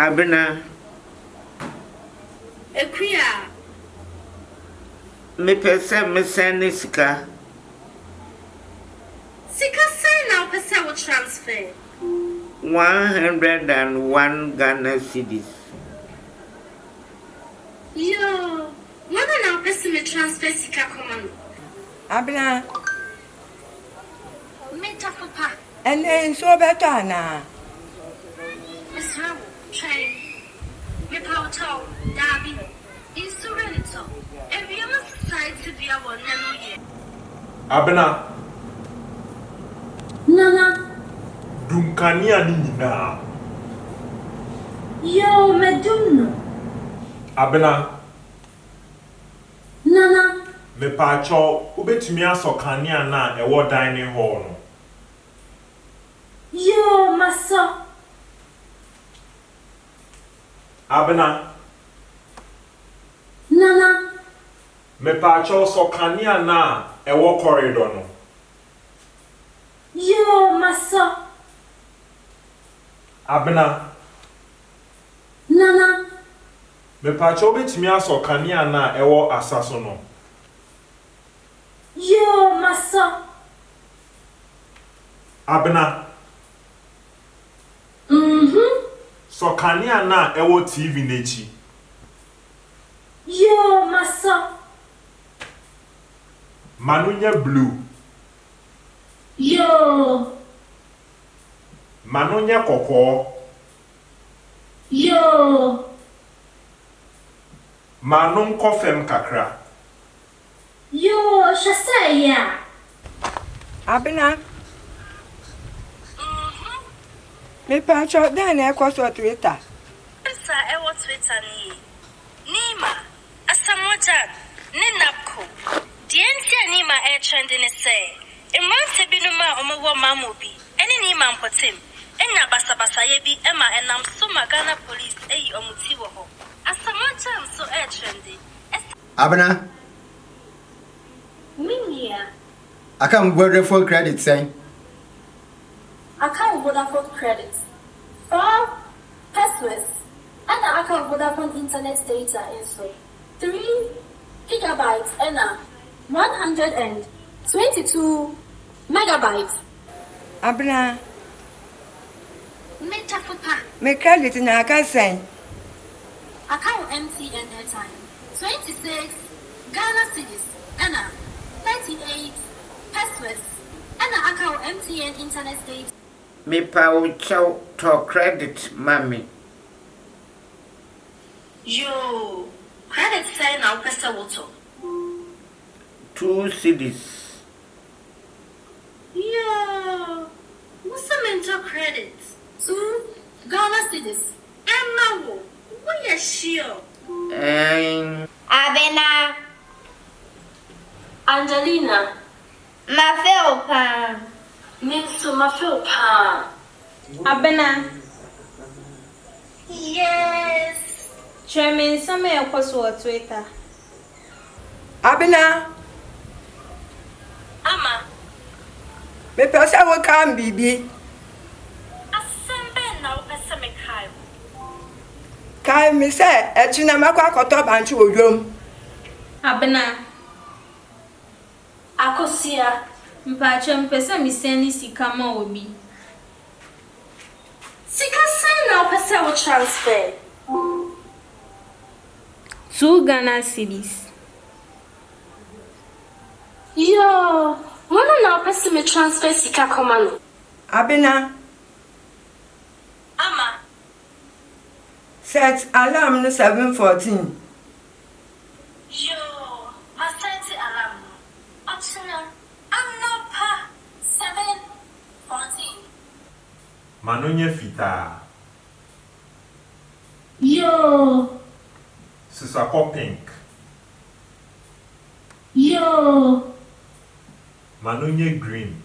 Abena. Akua. Mepɛ sɛ mesɛne sika. Sika sɛn na wopɛ sɛ wo transfer? 101 Ghana cedis. Yoo, hwan na wopɛ sɛ me transfer sika kɔma no? Abena. Me dɔfo pa. Ɛnnɛ nsuo bɛtɔ anaa? Mesrɛ wo, twɛn. Mepa wo kyɛw, daabi. Nsu rentɔ. Ewiem nsesae tebea wɔ nnɛ no yɛ. Abena. Nana. Dum kanea no nyinaa. Yoo, madum no. Abena. Nana. Mepaakyɛw, wobɛtumi asɔ kanea no a ɛwɔ dining hall no? Yoo, masɔ. Abena. Nana. Mepaakyɛw sɔ kanea no a ɛwɔ corridor no. Yoo, masɔ. Abena. Nana. Mepaakyɛw wobɛtumi asɔ kanea no a ɛwɔ asa so no? Yoo, masɔ. Abena. Mhm. Sɔ kanea no a ɛwɔ TV no akyi. Yoo, masɔ. Ma no nyɛ blue. Yoo. Ma no nyɛ kɔkɔɔ. Yoo. Ma no nkɔ fam kakra. Yoo, hwɛ sɛ ɛyɛ a. Abena. Mepaakyɛw, dɛn na ɛkɔ so wɔ Twitter? Nsa a ɛwɔ Twitter no ye, Nima, Asamoah Gyan, ne Napco. Deɛ nti a Nima retrɛnde ne sɛ, mmeranteɛ binom a wɔwɔ Mamobi ne Nima mpɔtam anya basabasayɛ bi ma ɛnam so ma Ghana Police ayi wɔn ti wɔ hɔ. Asamoah Gyan nso retrɛnde ɛsiane. Abena. Me nua. Aka me Vodafone credit sɛn? Aka wo Vodafone credit 4 pesewas ɛna aka wo Vodafone internet data nso 3 gigabytes ɛna 122 megabytes. Abena. Me dɔfo pa. Me credit na aka sɛn? Aka wo MTN airtime 26 Ghana cedis ɛna 38 pesewas ɛna aka wo MTN internet data. Mepa wo kyɛw tɔ credit ma me. Yoo, credit sɛn na wopɛ sɛ wotɔ? 2 cedis. Yoo, wo sɛ mentɔ credit 2 Ghana cedis ɛma wo, woyɛ sure? Ɛn. Abena. Angelina. Mafe wo paa. Me nso mafe wo paa. Abena. Yes. Kyerɛ me nsɛm a ɛkɔ so wɔ Twitter. Abena. Ama. Mepɛ sɛ wokae me biribi. Asɛm bɛn na wopɛ sɛ mekae wo? Kae me sɛ ɛkyena mɛkɔ akɔtɔ bankye wɔ dwam. Abena. Akosua. Mpaakyɛw mepɛ sɛ mesɛne sika ma obi. Sika sɛn na wopɛ sɛ wo transfer? 2 Ghana cedis. Yoo, hwan na wopɛ sɛ me transfer sika kɔma no? Abena. Ama. Set alarm no 7:14. Yoo, masɛte alarm no. Ɔkyena anɔpa 7:14. Ma no nyɛ fitaa. Yoo. Sesa kɔ pink. Yoo. Ma no nyɛ green.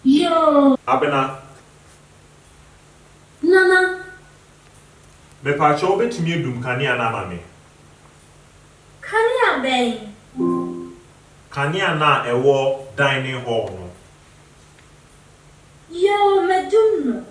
Yoo. Abena. Nana. Mepaakyɛw wobɛtumi adum kanea no ama me? Kanea bɛn? Kanea no a ɛwɔ dining hall no. Yoo, madum no.